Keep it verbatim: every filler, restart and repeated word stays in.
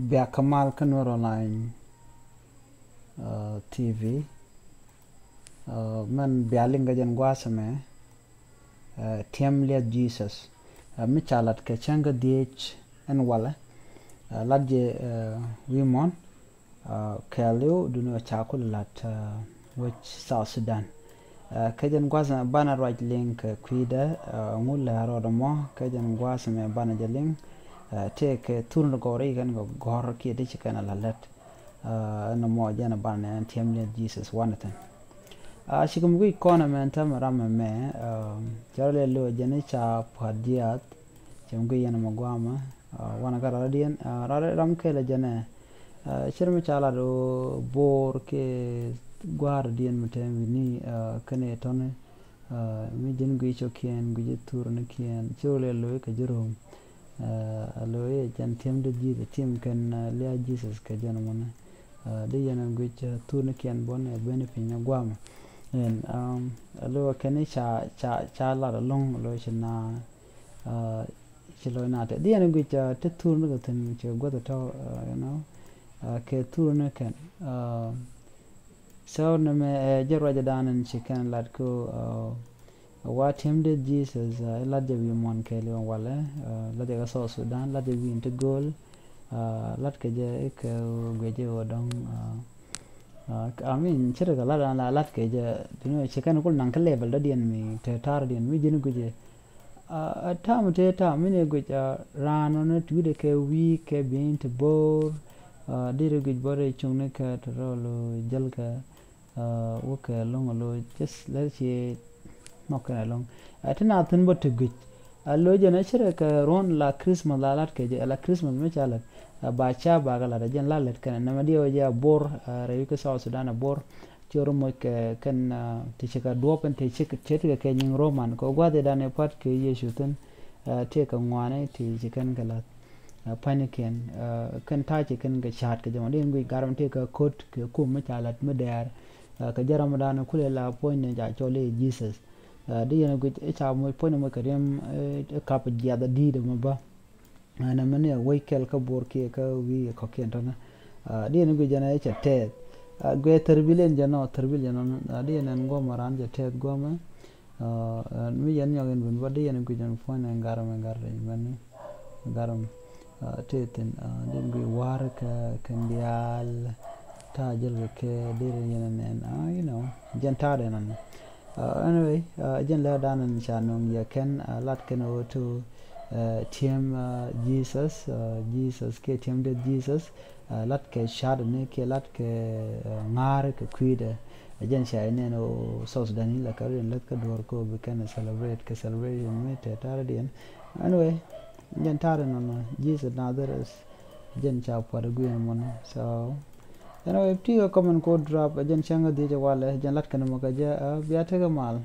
Bia kä mal kä Nuer Online, uh, T V. Uh, mɛn bia liŋ kä jɛn gua̱a̱th ɛmɛ, uh, tiɛm liɛth Jesus. Uh, mi ca lat kɛ cäŋ kä dhiec ɛn walɛ, uh, lat jɛ, uh, wi̱i̱ muɔ̱n, uh, kɛɛliw duni ɔ ca kulɛ lat, uh, wec South Sudan. Uh, kɛ jɛn gua̱a̱th ɛmɛ banɛ ruac liŋ kɛ kui̱dɛ, uh, ŋu lɛ rɔɔdɛ mɔ, kɛ jɛn gua̱a̱th ɛmɛ banɛ jɛ liŋ, uh, tëë kɛ thurni gɔw rɛy kɛn kɛ gɔ̱r kiɛ ti ci kɛn a la lät. Uh, ɛn mɔ jɛn a banɛ ɛn tiɛm liɛth Jesus wanɛ thi̱n. Uh, cikɛ mi guic kɔn ɛmɛ ɛn täämɛ ram ɛmɛ, uh, cɛ rɔ lɛ lo̱ jɛn i̱ ca pua̱t jiaath, cɛ mi guic yɛn ɛmɛ guamɛ, uh, wanɛ kä rɔɔdiɛn, uh, rɔɔdɛ ram kɛl ɛ jɛn ɛ, uh, cɛ rɔ mi ca lat ɣöö bo̱o̱r kɛ gua̱a̱r diɛn mi tɛm wi̱ni, uh, kɛn ɛ tɔni, uh, mi ji̱n guic cɔkiɛn, guic i̱ thurnikiɛn, ci rɔ lɛ lo̱ kɛ ji̱ ro̱o̱m. Uh, a lo̱ i̱ jɛn tiɛm de ji̱th ɛ tiɛm kɛn, uh, lia̱a̱ Jesus kɛ jɛn mɔnɛ. Uh, di yɛn ɛn guic, uh, thurnikiɛn bɔn ɛ ben piny ɛ guamɛ. Ɛn, um, a lo̱ kɛn i̱ ca, ca, ca lat ɛlɔ̱ŋ a lo̱ ci na, uh, ci lo̱c na tɛ. Di yɛn ɛn guic, uh, ti thurni kɛ thi̱n ci guäth ɛ tɔ̱, uh, you know, uh, kɛ thurni kɛn. Uh, so nɛmɛ, uh, jɛ ruacɛ dan ɛn ci kɛn lat ko, uh, Wa tiɛm de Jesus, uh, lat jɛ wi̱i̱ muɔ̱n kɛɛliw walɛ, uh, lat jɛ kä South Sudan, lat jɛ wi̱i̱ in ti gööl, uh, lat kɛ jɛ ikɛ guic jɛ ɣöö dɔ̱ŋ, uh, uh, I mean, ci ri kɛ lat an la lat kɛ jɛ, you know, ci kɛn kul naŋ kä level dɔ̱diɛn mi te ta̱a̱r diɛn mi ji̱n guic jɛ. Uh, a ta̱a̱ mi te ta̱a̱ mi ni guic, uh, raan ɔn ti wi̱dɛ kɛ wi̱i̱ kɛ bi̱i̱n ti bo̱o̱r, uh, di ri guic bä ri cuŋni kɛ ti rɔɔl jäl kɛ, uh, wä kɛ lo̱ŋ a lo̱ just lɛ ci nhɔk kɛn a lo̱ŋ. Uh, ti na thi̱n bä ti guic. A lo̱ jɛn a ci rɛ kɛ ruɔ̱n la Christmas la lat kɛ jɛ, la Christmas mi ca lat. Uh, ba ca ba kɛ lat, a jɛn la lɛt kɛn. Nɛmɛ diɛ wä jɛ a bo̱r, uh, rɛy wi̱c kä South Sudan a bo̱r. Ci rɔ moc kɛ kɛn, uh, ti ci kɛ duɔ̱ɔ̱p ɛn ti ci kɛ, ti kɛ kɛ nyiŋ Roman. Kɛ gua̱th i̱ dan ɛ pua̱t kɛ Yecu thi̱n, uh, ti kɛ ŋuani ti ci kɛn kɛ la̱th. Uh, pa̱nykiɛn, uh, kɛn ta̱a̱ ci kɛn kɛ ca̱a̱t kɛ jɛ mɔ. Di ɛn guic gar ɛmɛ tëë kɛ ko̱t kɛ kum mi ca la̱t mi dɛɛr. Uh, kɛ jɛ ram dan kulɛ la puɔ̱ny ni ca cɔl i̱ Jesus. Uh, di yɛn guic i̱ ca moc puɔ̱ny ni moc kɛ riɛm, uh, i̱ kap jiath a di̱i̱t ɛmɔ bä. Uh, nɛmɛ ni a wec kɛl kä bo̱r kiɛ kä wi̱i̱ kɔ̱kiɛn tɔ̱nä. Uh, di yɛn guic jɛn i̱ cɛ tɛɛth. Uh, guɛ thärbil ɛn jɛ nɔ, thärbil jɛ nɔ, uh, di yɛn ɛn guɔmɛ ran cɛ tɛɛth guɔmɛ. Uh, uh, mi yɛn nyɔk in win bä di yɛn guic in puɔ̱ny in gar mi gar rɛy mɛn ni gar mi. Uh, ti thin, uh, di yɛn guic war kɛ kɛn diaal ta̱a̱ jɛl kɛ kɛ di yɛn nɛn, uh, you know, jɛn ta̱a̱ dɛ nɔn. Uh, anyway, uh, jɛn lɛ dan in ca nuŋ yɛ kɛn, uh, lat kɛn ɣöö to, uh, tiɛm, uh, Jesus, uh, Jesus kiɛ tiɛm de Jesus. Uh, lat kɛ ca̱a̱t ni kiɛ lat kɛ, uh, ŋa̱a̱r kɛ kui̱dɛ. Ɛ jɛn ca inɛn ɔ South Sudan in la kɛ rin lät kä duɔ̱ɔ̱r kä bi kɛn celebrate kɛ celebration mi tɛ ta̱a̱ diɛn. Anyway, jɛn ta̱a̱ nɔnɔ Jesus Nazareth. Jɛn ca puat ɛ guiɛn mɔnɔ. So anyway, ti kɛ comment ko drop, ɛ jɛn cäŋ kä dhiec ɛ walɛ, jɛn lat kɛn mɔ kɛ jɛ, uh, bia tekɛ mal.